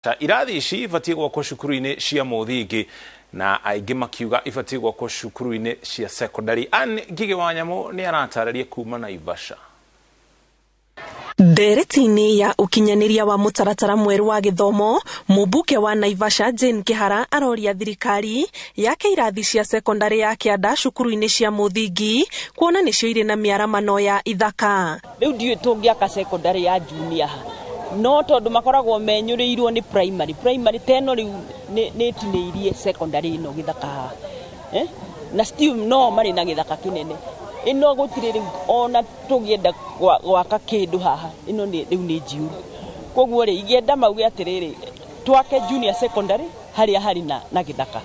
Irathi ici ibatiĩ gwakwo cukuru-inĩ cia mũthingi na aingĩ makiuga ibatiĩ gwakwo cukuru-inĩ cia secondary. Ann Ngigĩ wa Nyamũ nĩ aratarĩria kuma Naivasha. Ndereti-inĩ ya ũkinyanĩria wa mũtaratara mwerũ wa gĩthomo, mũmbunge wa Naivasha Jane Kĩhara aroria thirikari yake irathi cia sekondarĩ ya kĩanda cukuru-inĩ cia mũthingi kuona nĩcio irĩ na mĩaramano ya ithaka. Rĩu ndiũĩ tũngĩaka secondary ya junior ha, no tondũ makoragwo menyũrĩirwo nĩ primary, primary ta ĩno rĩu nĩ ĩtinĩirie secondary ĩno gĩthaka haha, eh? Na still no marĩ na gĩthaka kĩnene ĩno gũtirĩ rĩu ona tũngĩenda gwaka kĩndũ haha ĩno rĩu nĩ njiũru. Koguo rĩ, ingĩenda mauge atĩrĩrĩ, twake junior secondary harĩa harĩ na gĩthaka,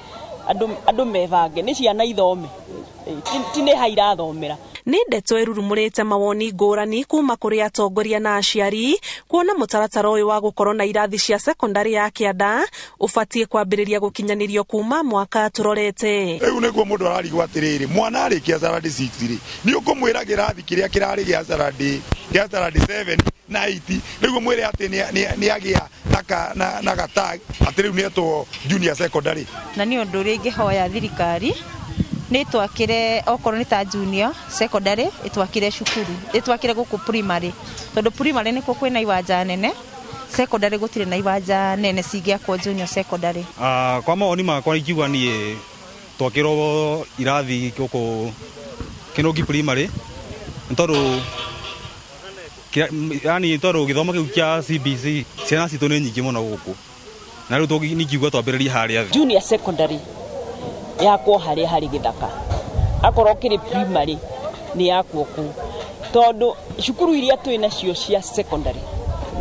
andũ mebange nĩ ciana ithome, ti nĩ ha irathomera. Nĩ ndeto ĩrurumũrĩte mawoni ngũrani kuma kũrĩ atongoria na aciari kuona mũtaratara ũyũ wa gũkorwo na irathi cia sekondarĩ ya kĩanda ũbatiĩ kwambĩrĩria gũkinyanĩrio kuma mwaka tũrorete. Rĩu nĩguo mũndũ ararigwo atĩrĩrĩ, mwana arĩkia standard 6 rĩ, nĩ ũkũmwĩra kĩrathi kĩrĩa kĩrarĩ gĩa standard 7 na 8, nĩguo mwĩre atĩ nĩ agĩa na gatag atĩ rĩu nĩ etwo junior secondary. Na nĩ ũndũ ũrĩa ingĩhoya thirikari nĩ twakĩre okorwo nĩ ta junior secondary, ĩtwakĩre cukuru, ĩtwakĩre gũkũ primary, tondũ primary nĩkuo kwĩna iwanja nene, secondary gũtirĩ na iwanja nene cingĩakwo junior secondary. Kwa mawoni makwa ingiuga niĩ twakĩrwo irathi gũkũ Kĩnũngi primary nĩ tondũ yani tondũ gĩthomo kĩu kĩa CBC ciana citũ nĩ nyingĩ mũno gũkũ, na rĩu ningiuga twambĩrĩrie harĩa thĩ. Junior secondary yakwo harĩa harĩ gĩthaka, akorwo kĩrĩ primary nĩ yakwo kũu, tondũ cukuru iria twĩ nacio cia secondary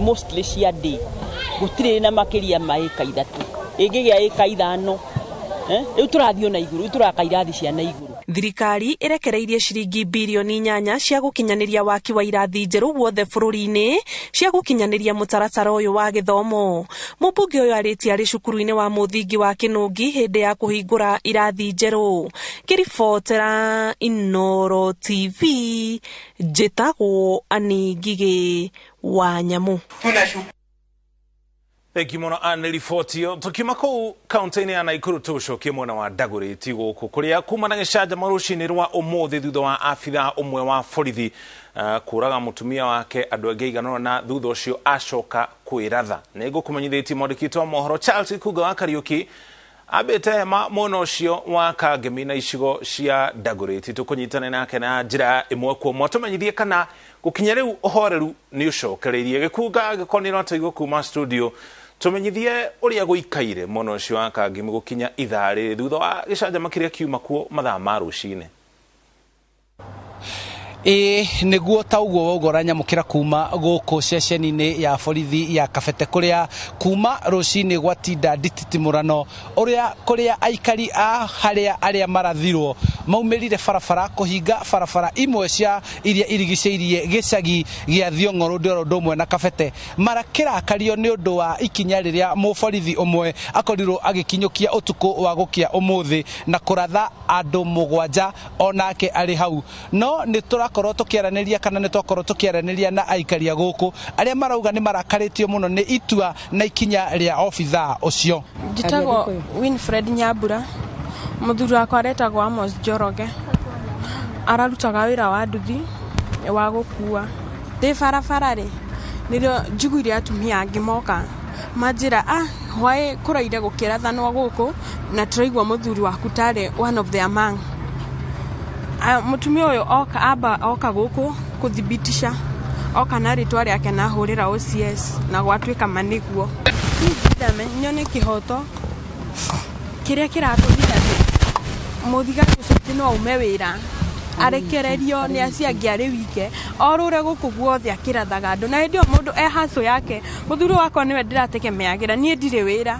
mostly cia day gũtirĩ na makĩria ma ĩka 3, ĩngĩgĩa ĩka 5, rĩu tũrathiĩ na igũrũ, rĩu tũraka irathi cia na igũrũ. Thirikari ĩrekereirie ciringi birioni 8 cia gũkinyanĩria waki wa irathi njerũ guothe bũrũri-inĩ cia gũkinyanĩria mũtaratara ũyũ wa gĩthomo. Mũmbunge ũyũ arĩtie arĩ cukuru-inĩ wa mũthingi wa Kĩnũngi hĩndĩ ya kũhingũra irathi njerũ. Ngĩribotera Inooro TV, njĩtagwo Ann Ngigĩ wa Nyamũ. Thengi mũno Ann riboti ĩyo. Tũkiuma kũu kaunti-inĩ ya Naikuru tũcokie mwena wa Dagoretti gũkũ kũrĩa kuma na gĩcanjama rũcinĩ rwa ũmũthĩ thutha wa abithaa ũmwe wa borithi kũraga mũtumia wake andũ angĩ aigana ũna, thutha ũcio acoka kwĩratha. Nĩ ngũkũmenyithĩtie mwandĩki witũ wa mohoro Charles Ikunga wa Kariũki ambĩte hema mwena ũcio wa Kangemi na icigo cia Dagoretti. Tũkũnyitana nake na njĩra ĩmwe kwa ĩmwe tũmenyithie kana gũkinya rĩu ũhoreru nĩ ũcokereirie. Gĩkunga angĩkorwo nĩ ũratũigua kuma studio, tũmenyithie ũrĩa gũikaire mwena ũcio wa Kangemi gũkinya ithaa rĩrĩ thutha wa gĩcanjama kĩrĩa kiuma kuo mathaa ma rũcinĩ. Ĩĩ nĩguo ta ũguo wauga ũranyamũkĩra kuma gũkũ ceceni-inĩ ya borithi ya Kabete kũrĩa kuma rũcinĩ gwatinda ndititimũrano ũrĩa kũrĩa aikari a harĩa arĩa marathirwo maumĩrire barabara kũhinga barabara imwe cia iria irigicĩirie gĩcagi gĩa Thiong'o rũndĩ oro ũndũ ũmwe na Kabete, marakĩrakario nĩ ũndũ wa ikinya rĩrĩa mũborithi ũmwe akorirwo agĩkinyũkia ũtukũ wa gũkĩa ũmũthĩ na kũratha andũ 7 onake arĩ hau. No nĩ tũrakorwo tũkĩaranĩria kana nĩ twakorwo tũkĩaranĩria na aikari a gũkũ arĩa marauga nĩ marakarĩtio mũno nĩ itua na ikinya rĩa obithaa ũcio. Njĩtagwo Winfred Nyambura, mũthuri wakwa aretagwo Amos Njoroge, ararutaga wĩra wa nduthi wa gũkua. Ndĩ barabara rĩ, nĩrĩo njiguire atumia angĩ moka manjĩra, hwaĩ kũraire gũkĩrathanwo gũkũ na tũraigua mũthuri waku tarĩ one of the among. Mũtumia ũyũ oka, amba oka gũkũ kũthibitisha, oka na rĩtwa rĩake na ahũrĩra OCS na gwatuĩka ma nĩguo. Niĩ nyone kĩhoto kĩrĩa kĩratũmire atĩ mũthigari ũcio atĩ no aume wĩra arekererio nĩ acio angĩ arĩ wike orũre gũkũ guothe akĩrathaga andũ, na hĩndĩ ĩyo mũndũ e hustle yake. Mũthuri wakwa nĩwe ndĩrategemeagĩra, niĩ ndirĩ wĩra,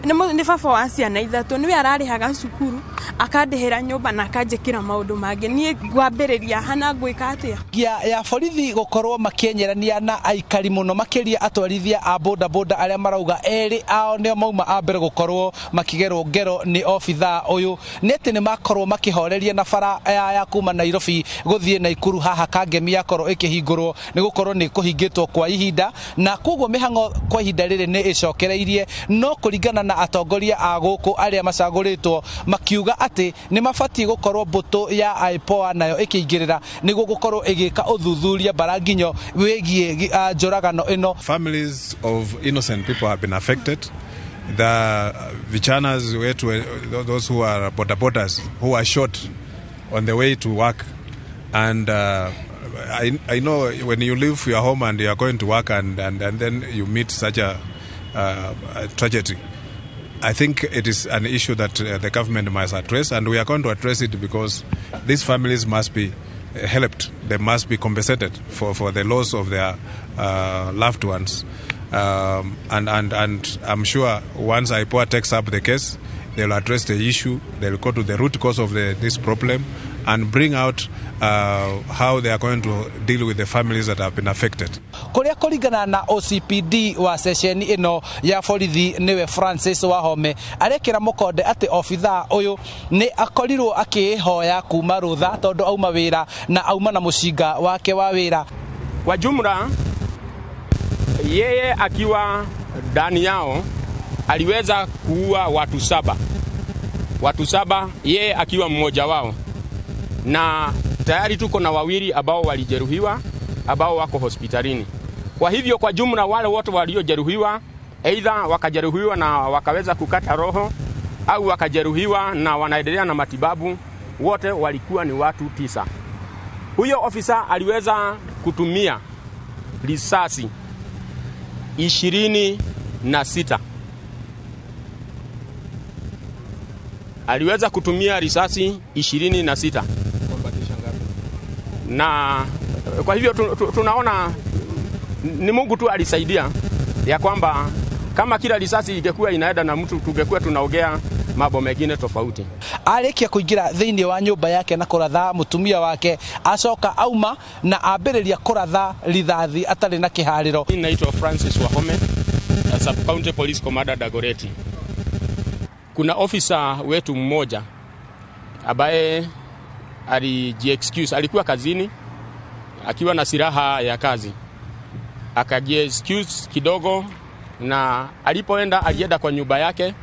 nĩ baba wa ciana 3, nĩwe ararĩhaga cukuru. Akandĩhĩra nyũmba na akanjĩkĩra maũndũ mangĩ. Niĩ ngwambĩrĩria hana ngwĩka atĩa? Ya borithi gũkorwo makĩenyerania na aikari mũno makĩria atwarithia a boda boda arĩa marauga erĩ ao nĩo mauma a mbere gũkorwo makĩgerwo ngero nĩ obithaa ũyũ nĩ atĩ nĩ makorwo makĩhoreria na bara ya kuma Nairobi gũthiĩ Naikuru haha Kangemi yakorwo ĩkĩhingũrwo nĩ gũkorwo nĩ kũhingĩtwo kwa ihinda na koguo mĩhang'o kwa ihinda rĩrĩ nĩ ĩcokereirie no kũringana na atongoria a gũkũ arĩa macagũrĩtwo makiuga atĩ nĩ mabatiĩ gũkorwo mbũtũ ya IPOA nayo ĩkĩingĩrĩra nĩguo gũkorwo ĩgĩka ũthuthuria mbaranginyo wĩgiĩ njũragano ĩno. Families of innocent people have been affected. The vichanas wetu, those who are border borders, who are shot on the way to work. And I know when you leave your home and you are going to work and then you meet such a tragedy. I think it is an issue that the government must address, and we are going to address it because these families must be helped. They must be compensated for the loss of their loved ones. And I'm sure once IPOA takes up the case, they'll address the issue, they'll go to the root cause of this problem and bring out how they are going to deal with the families that have been affected. Kuria kuringana na OCPD wa ceceni ino ya borithi niwe Francis Wahome arekira mukonde ati obithaa uyu ni akorirwo akihoya kuma rutha tondu auma wira na auma na mucinga wake wa wira. Kwa jumla yeye akiwa ndani yao aliweza kuua watu saba, yeye akiwa mmoja wao, na tayari tuko na wawili ambao walijeruhiwa ambao wako hospitalini. Kwa hivyo kwa jumla wale wote waliojeruhiwa, aidha wakajeruhiwa na wakaweza kukata roho au wakajeruhiwa na wanaendelea na matibabu, wote walikuwa ni watu 9. Huyo ofisa aliweza kutumia risasi 26. Aliweza kutumia risasi 26. Na kwa hivyo tunaona ni Mungu tu alisaidia ya kwamba kama kila risasi ingekuwa inaenda na mtu tungekuwa tunaongea mambo mengine tofauti. Arikia kuingira thiini wa nyumba yake na kuratha mutumia wake acoka auma na ambiriria kuratha rithathi atari na kihariro. Mimi naitwa Francis Wahome, Sub County Police Commander Dagoretti. Kuna officer wetu mmoja ambaye alijiexcuse, alikuwa kazini akiwa na silaha ya kazi, akajiexcuse kidogo, na alipoenda alienda kwa nyumba yake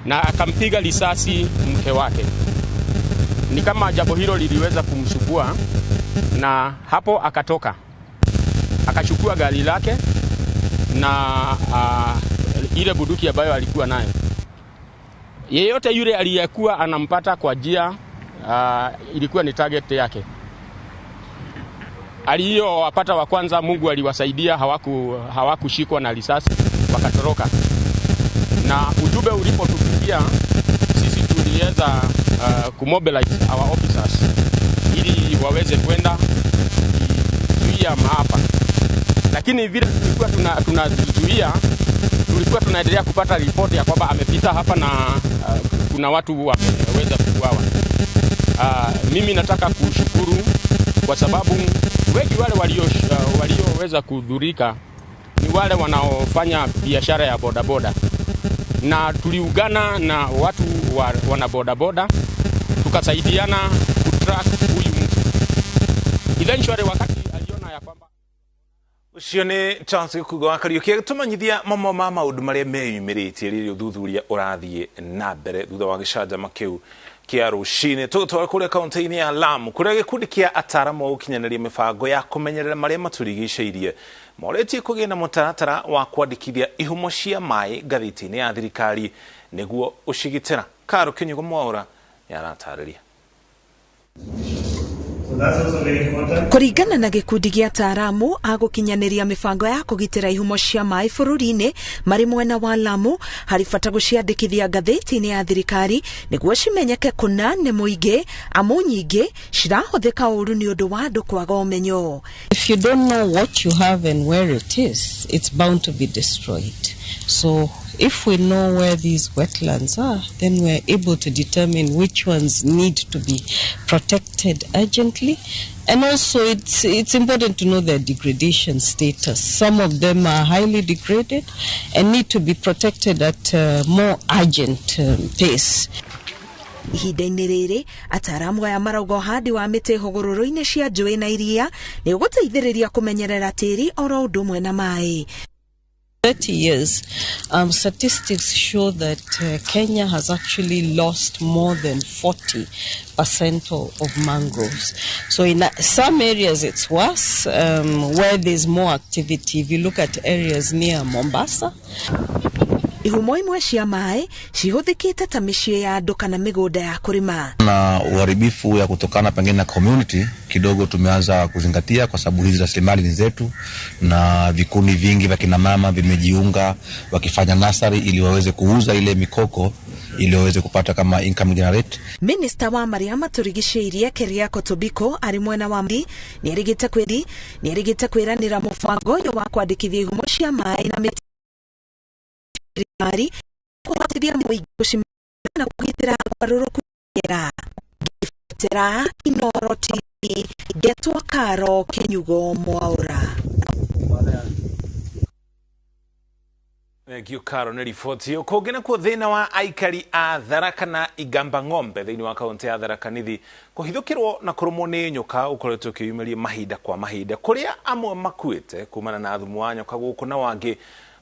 na akampiga risasi mke wake. Ni kama jambo hilo liliweza kumsubua, na hapo akatoka akachukua gari lake na ile bunduki ambayo alikuwa nayo. Yeyote yule aliyekuwa anampata kwa njia ilikuwa ni target yake. Aliyowapata wa kwanza, Mungu aliwasaidia, hawakushikwa na risasi, wakatoroka. Na ujumbe ulipotufikia sisi tuliweza kumobilize our officers ili waweze kwenda kuzuia maafa. Lakini vile tulikuwa tunazuia, tulikuwa tunaendelea kupata ripoti ya kwamba amepita hapa na kuna watu wameweza kuuawa. Mimi nataka kushukuru kwa sababu wengi wale walioweza kudhurika ni wale wanaofanya biashara ya bodaboda. Na tuliungana na watu wana bodaboda tukasaidiana kutrack huyu mtu. Eventually wakati aliona ya kwamba ucio ni Charles Kugo wa Kariuki tumanyithia mamo ma maundu maria meyumiritie riri uthuthuria urathie na mbere thutha wa gicanjama kiu kia rucini. Tugutwara kuria kaunti-ini ya Lamu kuria gikundi kia ataramu a gukinyaniria mibango ya kumenyerera maria maturigiceirie moretie kugia na mutaratara wa kwandikithia ihumo cia mai ngathiti-ini ya thirikari niguo ucigitira. Karo Kinyugo Mwaura yaratariria. Kũringana na gĩkundi gĩa ataaramu a gũkinyanĩria mĩbango ya kũgitĩra ihumo cia maĩ bũrũri-inĩ marĩ mwena wa Lamu, harĩ bata gũciandĩkithia ngathĩti-inĩ ya thirikari nĩguo cimenyeke kũna nĩ mũingĩ, amu nyingĩ cirahũthĩka ũru nĩ ũndũ wa andũ kwaga ũmenyo. If you don't know what you have and where it is, it's bound to be destroyed. So if we know where these wetlands are, then we're able to determine which ones need to be protected urgently. And also it's important to know their degradation status. Some of them are highly degraded and need to be protected at a more urgent pace. Ihinda-inĩ rĩrĩ ataaramu aya marauga ũhandi wa mĩtĩ hũgũrũrũ-inĩ cia njũĩ na iria nĩ ũgũteithĩrĩria kũmenyerera tĩri oro ũndũ ũmwe na maĩ. 30 years, statistics show that Kenya has actually lost more than 40% of mangroves. So in some areas it's worse, where there's more activity. If you look at areas near Mombasa. Ihumo imwe cia maĩ cihũthĩkĩte ta mĩciĩ ya andũ kana mĩgũnda ya kũrĩma. Na uharibifu ya kutokana pengine na community kidogo tumeanza kuzingatia, kwa sababu hizi rasilimali ni zetu, na vikundi vingi vya kina mama vimejiunga wakifanya nasari ili waweze kuuza ile mikoko ili waweze kupata kama income generate. Minister wa maria maturigicĩirie Keriako Tobiko arĩ mwena wa Mbi nĩerĩgĩte kwĩranĩra mũbango ũyũ wa kwandĩkithia ihumo cia maĩ na mĩtĩ thirikari kũhotithia mũingĩ gũcemania na kũgitĩra ũgarũrũku rĩera. Ngĩbuatĩra Inooro TV, ngetwo Karo Kinyugo Mwaura. Thank you Karo nĩ riboti ĩyo. Kũngĩ nakuo thĩna wa aikari a Tharaka na Igamba Ng'ombe thĩinĩ wa kaunti ya Tharaka Nithi kũhithũkĩrwo na kũrũmwo nĩ nyoka ũkoretwo ũkĩyumĩria mahinda kwa mahinda, kũrĩa amwe makuĩte kumana na thumu wa nyoka gũkũ na wangĩ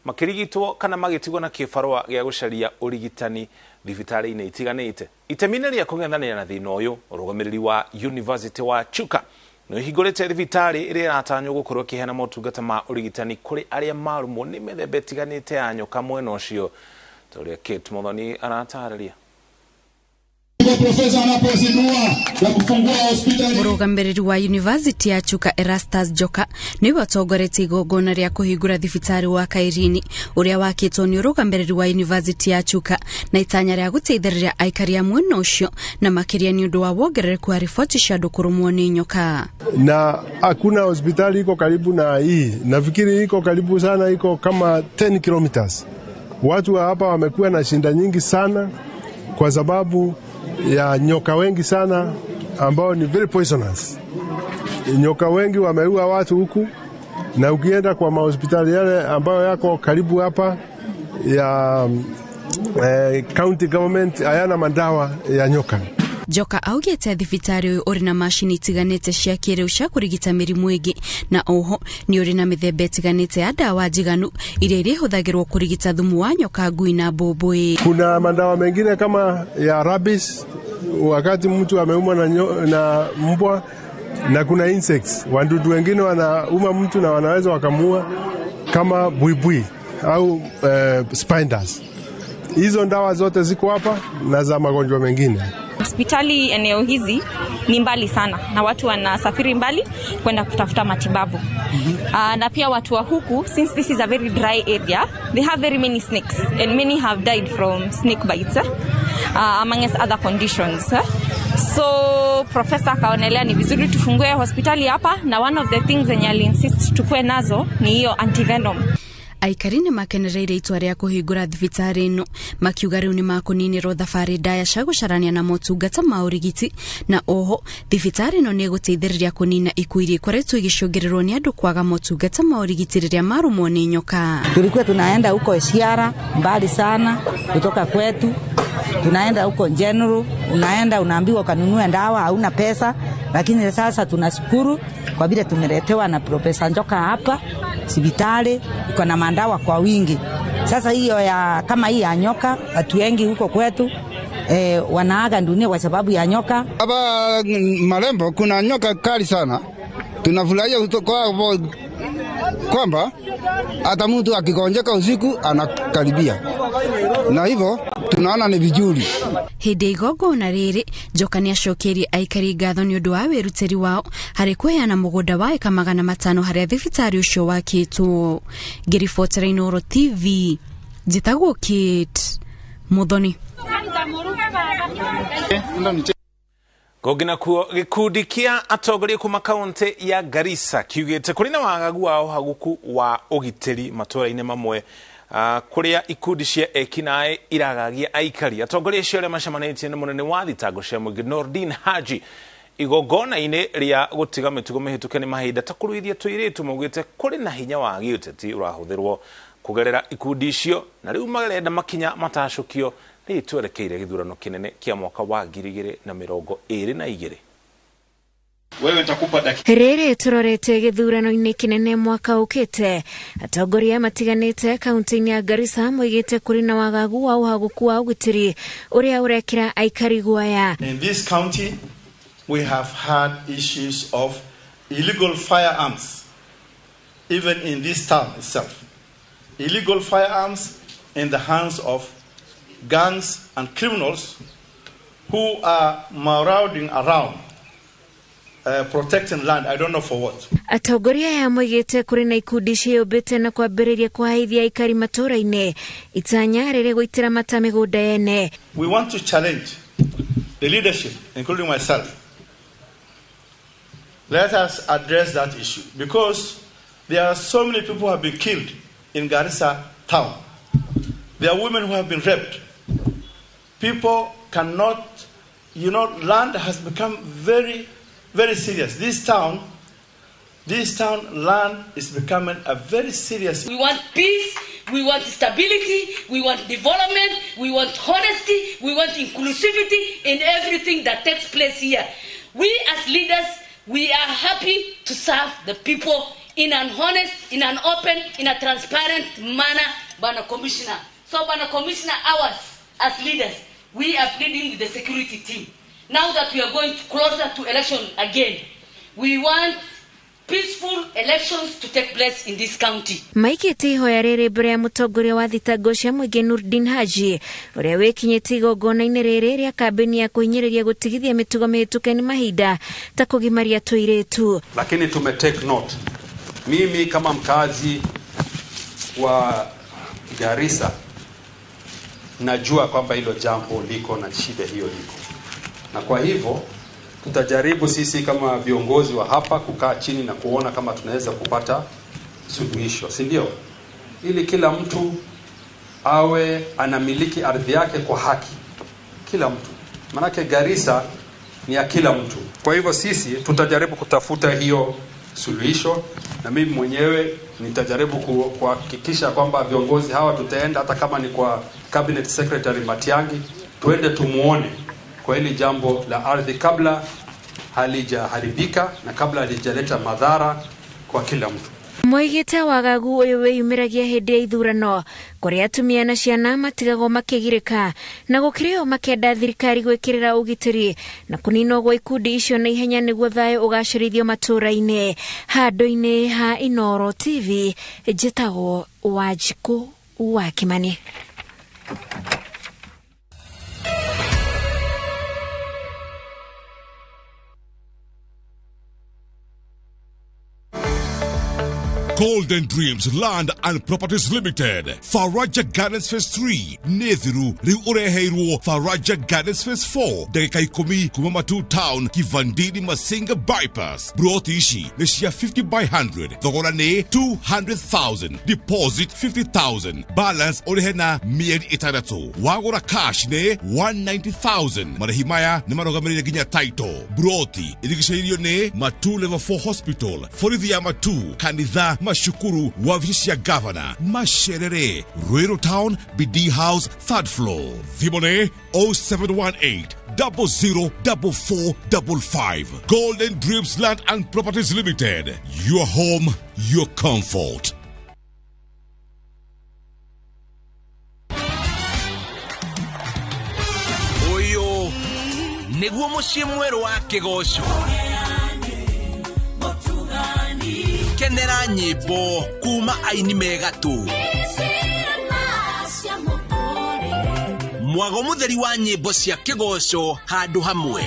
makĩrigitwo kana magĩtigwo na kĩbarũa gĩa gũcaria ũrigitani thibitarĩ-inĩ itiganĩte. Itemi-inĩ rĩa kũng'ethanĩra na thĩna ũyũ, ũrũgamĩrĩri wa University wa Chuka nĩ ũhingũrĩte thibitarĩ ĩrĩa ĩratanywo gũkorwo ĩkĩheana motungata ma ũrigitani kũrĩ arĩa marũmwo nĩ mĩthemba ĩtiganĩte ya nyoka mwena ũcio, ta ũrĩa Kate Muthoni aratarĩria. Mũrũgamĩrĩri wa University ya Chuka Erastus Njoka nĩwe ũtongoretie igongona rĩa kũhingũra thibitarĩ wa Kairini ũrĩa wakĩtwo nĩ ũrũgamĩrĩri wa University ya Chuka na itanya rĩa gũteithĩrĩria aikari a mwena ũcio na makĩria nĩ ũndũ wa wongerereku wa riboti cia andũ kũrũmwo nĩ nyoka. Na hakuna hospitali iko karibu na hii, nafikiri iko karibu sana, iko kama 10 kilometers. Watu wa hapa wamekuwa na shinda nyingi sana kwa sababu ya nyoka wengi sana ambao ni very poisonous. Nyoka wengi wameua watu huku, na ukienda kwa mahospitali yale ambayo yako karibu hapa ya county government hayana madawa ya nyoka. Njoka augĩte thibitarĩ ũyũ ũrĩ na macini itiganĩte cia kĩrĩu cia kũrigita mĩrimũ ĩngĩ, na oho nĩ ũrĩ na mĩthemba ĩtiganĩte ya ndawa njiganu iria irĩhũthagĩrwo kũrigita thumu wa nyoka, ngui na mbũmbũĩ. Kuna madawa mengine kama ya rabies wakati mtu ameumwa na mbwa, na kuna insects, wadudu wengine wanauma mtu na wanaweza wakamua kama buibui au spiders. Hizo ndawa zote ziko hapa na za magonjwa mengine. Hospitali eneo hizi ni mbali sana na watu wanasafiri mbali kwenda kutafuta matibabu. Na pia watu wa huku, since this is a very dry area, they have very many snakes and many have died from snake bites, amongst other conditions. So professor akaonelea ni vizuri tufungue hospitali hapa, na one of the things zenye aliinsist tukue nazo ni hiyo antivenom. Aikari nĩ makenereire itua rĩa kũhingũra thibitarĩ ĩno, makiuga rĩu nĩ makũninĩrwo thabarĩ ndaya cia gũcarania na motungata ma ũrigiti, na oho thibitarĩ ĩno nĩ ĩgũteithĩrĩria kũnina ikuũ iria ikoretwo igĩcũngĩrĩrwo nĩ andũ kwaga motungata ma ũrigiti rĩrĩa marũmwo nĩ nyoka. Tulikuwa tunaenda huko Isiara mbali sana kutoka kwetu, tunaenda huko General, unaenda unaambiwa ukanunue ndawa, hauna pesa. Lakini sasa tunashukuru kwa vile tumeletewa na Profesa Njoka hapa hospitali, iko na mandawa kwa wingi. Sasa hiyo ya kama hii ya nyoka, watu wengi huko kwetu wanaaga dunia kwa sababu ya nyoka. Hapa Marembo kuna nyoka kali sana. Tunafurahia kwamba hata mtu akigonjeka usiku anakaribia, na hivyo tunaona ni vizuri. Hĩndĩ igongona rĩrĩ, Njoka nĩacokeirie aikari ngatho nĩ ũndũ wa wĩrutĩri wao harĩ kũheana mũgũnda wa ĩka 500 harĩa thibitarĩ ũcio wakĩtwo. Ngĩribotera Inooro TV, njĩtagwo Kate Muthoni. Kũngĩ nakuo gĩkundi kĩa atongoria kuma kaunti ya Garissa kiugĩte kũrĩ na wagagu wa ũhagũku wa ũgitĩri matũũra-inĩ mamwe Kuria ikundi cia ekinaĩ iragagia aikari. Atongoria acio arĩa macemanĩtie nĩ mũnene wa thitango cia mũingĩ Nordin Haji igongona-inĩ rĩa gũtiga mĩtugo mĩhĩtũke nĩ mahinda ta kũruithia tũirĩtu maugĩte kũrĩ na hinya wa gĩũteti ũrahũthĩrwo kũgerera ikundi icio na rĩu marenda makinya matacũkio rĩrĩ twerekeire gĩthurano kĩnene kĩa mwaka wa 2022. Wewe nitakupa dakika. Rĩrĩ tũrorete gĩthurano-inĩ kĩnene mwaka ũkĩte. Atongoria matiganĩte kaunti-inĩ ya Garissa moigĩte kũrĩ na wagagu wa ũhagũku wa ũgitĩri ũrĩa ũrekĩra aikari guoya. In this county we have had issues of illegal firearms, even in this town itself. Illegal firearms in the hands of gangs and criminals who are marauding around, protecting land, I don't know for what. Atongoria aya moigĩte kũrĩ na ikundi ciĩyũmbĩte na kwambĩrĩria kũhaithia aikari matũũra-inĩ itanya rĩrĩ gũitĩra mata mĩgũnda yene. We want to challenge the leadership, including myself. Let us address that issue because there are so many people who have been killed in Garissa town. There are women who have been raped. People cannot, you know, land has become very, very serious. This town land is becoming a very serious. We want peace, we want stability, we want development, we want honesty, we want inclusivity in everything that takes place here. We as leaders, we are happy to serve the people in an honest, in an open, in a transparent manner, Bwana Commissioner. So, Bwana Commissioner, ours as leaders, we are pleading with the security team. Now that we are going closer to election again, we want peaceful elections to take place in this county. Maikĩte ihoya rĩrĩ mbere ya mũtongoria wa thitango cia mũingĩ Nurdin Haji ũrĩa wĩkinyĩtie igongona-inĩ rĩrĩ rĩa kambĩini ya kũhinyĩrĩria gũtigithia mĩtugo mĩhĩtũke nĩ mahinda ta kũgimaria tũirĩtu. Lakini tume take note. Mimi kama mkazi wa Garissa najua kwamba hilo jambo liko na shida hiyo liko. Na kwa hivyo tutajaribu sisi kama viongozi wa hapa kukaa chini na kuona kama tunaweza kupata suluhisho, si ndio? Ili kila mtu awe anamiliki ardhi yake kwa haki. Kila mtu. Manake Garissa ni ya kila mtu. Kwa hivyo sisi tutajaribu kutafuta hiyo suluhisho, na mimi mwenyewe nitajaribu kuhakikisha kwamba viongozi hawa tutaenda, hata kama ni kwa Cabinet Secretary Matiang'i, tuende tumuone kwa hili jambo la ardhi kabla halijaharibika na kabla halijaleta madhara kwa kila mtu. Moigĩte wagagu ũyũ wĩyumĩragia hĩndĩ ya ithurano kũrĩa atumia na ciana matigagwo makĩgirĩka na gũkĩrĩ o makĩenda thirikari gwĩkĩrĩra ũgitĩri na kũninwo gwa ikundi icio na ihenya nĩguo thayũ ũgacĩrithio matũũra-inĩ. Handũ-inĩ ha Inooro TV njĩtagwo Wanjikũ wa Kimani. Golden Dreams Land and Properties Limited, Faraja Gardens Phase 3, Nethiru, riu ureheirwo Faraja Gardens Phase 4, ndagĩka 10 kuma Matu Town, Kivandini Masinga Bypass. Broti ici nĩ cia 50 by 100, thogora nĩ 200,000, deposit 50,000, balance ũrĩhe na mĩeri 6, wagũra cash nĩ 190,000. Marĩhi maya nĩ marũgamĩrĩire nginya title. Broti irigicĩirio nĩ Matu Level 4 Hospital, borithi ya Matu, kanitha Mashukuru, wabici cia Governor, Masherere, Ruiru Town, BD House, 3rd floor. Thimũ nĩ 0718 004455. Golden Dreams Land and Properties Limited. Your home, your comfort. Ũyũ nĩguo mũciĩ mwerũ wa kĩgoco. Kenera nyĩmbo kuma aini megatũ. Mwago mũtheri wa nyĩmbo cia kĩgoco handũ hamwe.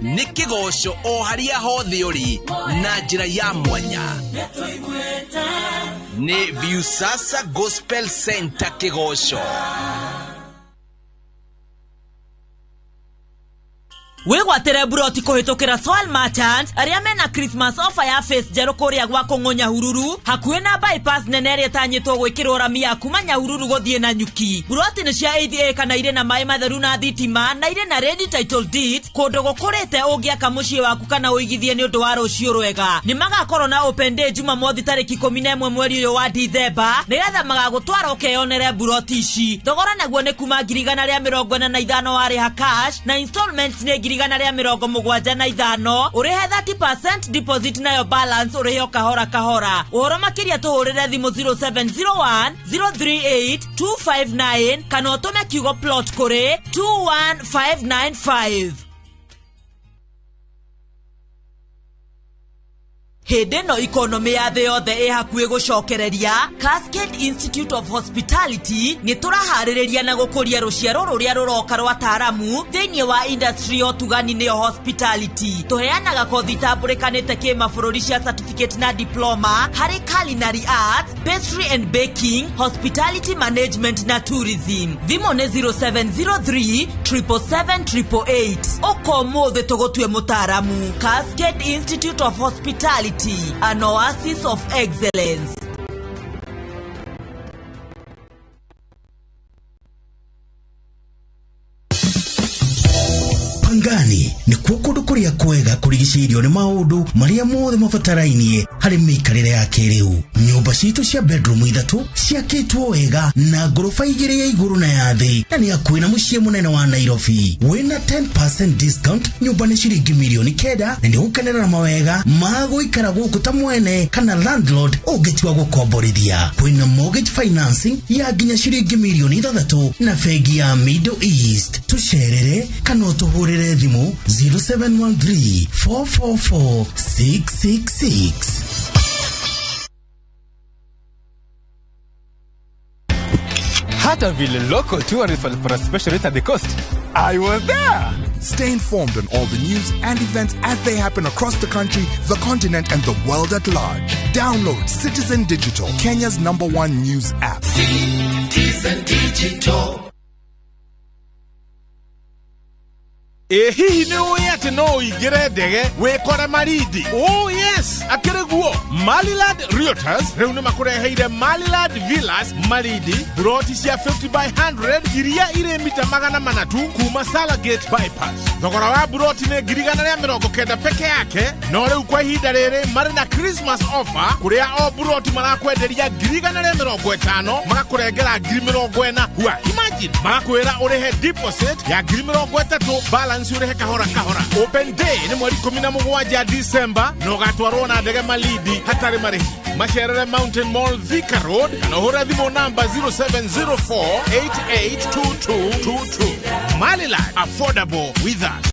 Nĩ kĩgoco o harĩa hothe ũrĩ na njĩra ya mwanya. Nĩ Viusasa Gospel Center kĩgoco. Wĩgwatĩre mburoti kũhĩtũkĩra Soil Merchant arĩa mena Christmas offer ya face njerũ kũrĩa gwa Kũng'ũ Nyahururu, hakuhĩ na bypass nene ĩrĩa ĩtanyĩtwo gwĩkĩrwo rami ya kuma Nyahururu gũthiĩ na Nyuki. Mburoti nĩ cia 8 acre na irĩ na maĩ matheru na thitima na irĩ na ready title deeds, kũndũ gũkũrĩte ũngĩaka mũciĩ waku kana ũigithie nĩ ũndũ wa rũciũ rwega. Nĩ magakorwo na open day Jumamothi tarĩki 11 mweri ũyũ wa Dithemba, nĩgetha magagũtwara ũkeyonere mburoti ici. Thogora naguo nĩ kuma 145,000 warĩha cash na installments nĩ 175,000, ũrĩhe 30% deposit nayo balance ũrĩhe o kahora kahora. Ũhoro makĩria tũhũrĩre thimũ 0701 038 259 kana ũtũme kiugo plot kũrĩ 21595. Hĩndĩ ĩno ikonomĩ ya thĩ yothe ĩ hakuhĩ gũcokereria, Cascade Institute of Hospitality nĩ tũraharĩrĩria na gũkũria rũciaro rũrĩa rũroka rwa taaramu thĩinĩ wa industry ya ũtugani nĩyo hospitality. Tũheanaga kothi itambũrĩkanĩte kĩmabũrũri cia certificate na diploma harĩ culinary arts, pastry and baking, hospitality management na tourism. Thimũ nĩ 0703 777 888. Ũka ũmũthĩ tũgũtue mũtaaramu. Cascade Institute of Hospitality, an oasis of excellence. Pangani nĩkuo kũndũ kũrĩa kwega kũrigicĩirio nĩ maũndũ marĩa mothe mabatarainie harĩ mĩikarĩre ya kĩrĩu. Nyũmba citũ cia bedroom 3 ciakĩtwo wega na ngoroba 2 ya igũrũ na ya thĩ, na nĩ hakuhĩ na mũciĩ mũnene wa Nairobi. Wĩna 10% discount, nyũmba nĩ ciringi mirioni 9 na nĩ ũgũkenera mawega ma gũikara gũkũ ta mwene kana landlord ũngĩtua gũkomborithia. Kwĩna mortgage financing ya nginya ciringi mirioni 6 na bengi ya Middle East. Tũcerere kana ũtũhũrĩre thimũ 0713 444 666. Hata vile local tourists walipata special rate at the coast. I was there. Stay informed on all the news and events as they happen across the country, the continent, and the world at large. Download Citizen Digital, Kenya's #1 news app. Citizen Digital. Ĩ hihi nĩ ũĩ atĩ no ũingĩre ndege wĩkore Malindi? Oh yes, akĩrĩ guo. Maliland Realtors rĩu nĩ makũreheire Maliland Villas Malindi, buroti cia 50 by 100 iria irĩ mita 400 kuma Salagate Bypass. Thogora wa buroti nĩ 190,000 peke yake, no rĩu kwa ihinda rĩrĩ marĩ na Christmas offer kũrĩa o buroti marakwenderia 150,000 magakũrengera 40,000. Hua, imagine marakwĩra ũrĩhe deposit ya 30,000 balance ũrĩhe kahora kahora. Open day nĩ mweri 17 December na ũgatwarwo na ndege Malindi hatarĩ marĩhi. Macerere Mountain Mall Thika Road kana ũhũre thimũ namba 0704 882222. Maliland, affordable with us.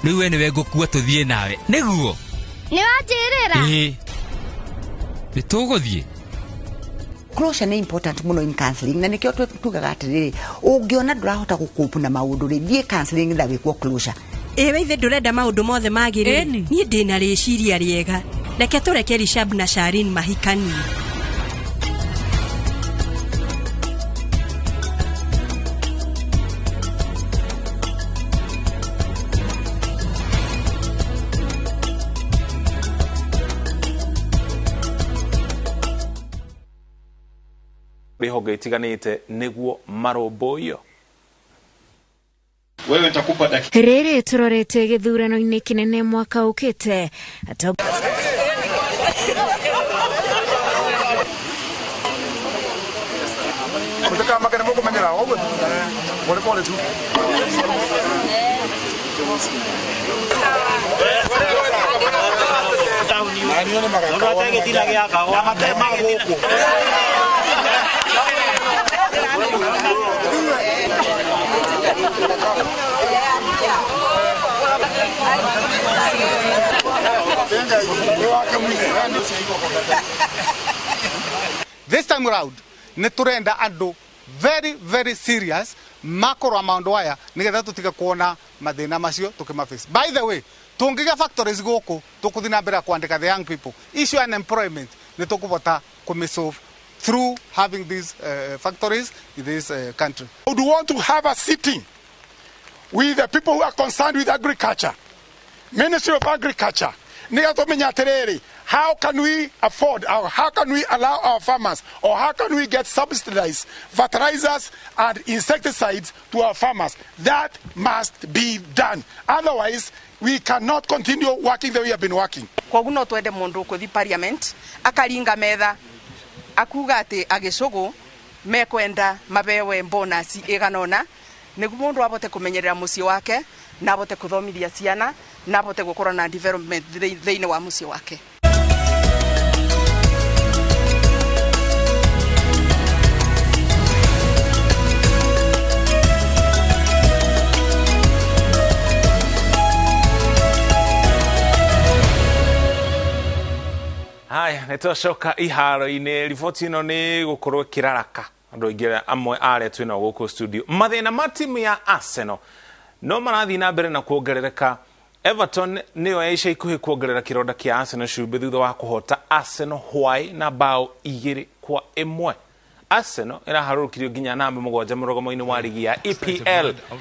Rĩu we nĩwe ngũkua tũthiĩ nawe nĩguo nĩ wanjĩrĩra. Ĩĩ, nĩ tũgũthiĩ. Closure nĩ important mũno in counseling, na nĩkĩo tugaga atĩrĩrĩ, ũngĩona ndũrahota gũkũpu na maũndũ rĩ, thiĩ counseling na wĩkwo closure. Ĩĩ ithe ndũrenda maũndũ mothe magĩrĩre. Niĩ ndĩna rĩciria rĩega, reke tũreke Rishab na Sharin mahikanie. Honge itiganĩte nĩguo marũmbũiyo. Wewe nitakupa dakika. Rĩrĩ tũrorete gĩthurano-inĩ kĩnene mwaka ũkĩte. This time round, nĩ tũrenda andũ very very serious makorwo maũndũ aya nĩgetha tũtige kuona mathĩna macio tũkĩmaface. By the way, tũngĩgĩa factories gũkũ tũkũthiĩ na mbere kwandĩka the young people. Issue unemployment nĩ tũkũbota kũmĩsolve through having these factories in this country. I would want to have a sitting with the people who are concerned with agriculture, Ministry of Agriculture. How can we afford, or how can we allow our farmers, or how can we get subsidized fertilizers and insecticides to our farmers? That must be done. Otherwise, we cannot continue working the way we have been working. Koguo no twende mundu kuthi parliament akaringa metha akuga ati agicugu mekwenda mabewe bonus iganona niguo mundu abote kumenyerera mucii wake na abote kuthomithia ciana na abote gukorwo na development thiini wa mucii wake. Haya, nĩtwacoka iharo-inĩ. Riboti ĩno nĩ gũkorwo ĩkĩraraka andũ aingĩ amwe arĩa twĩnao gũkũ studio. Mathĩna ma timu ya Arsenal no marathiĩ na mbere na kuongerereka. Everton nĩyo ya ica ikuhĩ kuongerera kĩronda kĩa Arsenal cumbĩ thutha wa kũhota Arsenal hwaĩ na bao 2-1. Arsenal ĩraharũrũkirio nginya namba 7 mũrũgamo-inĩ wa ligi ya EPL.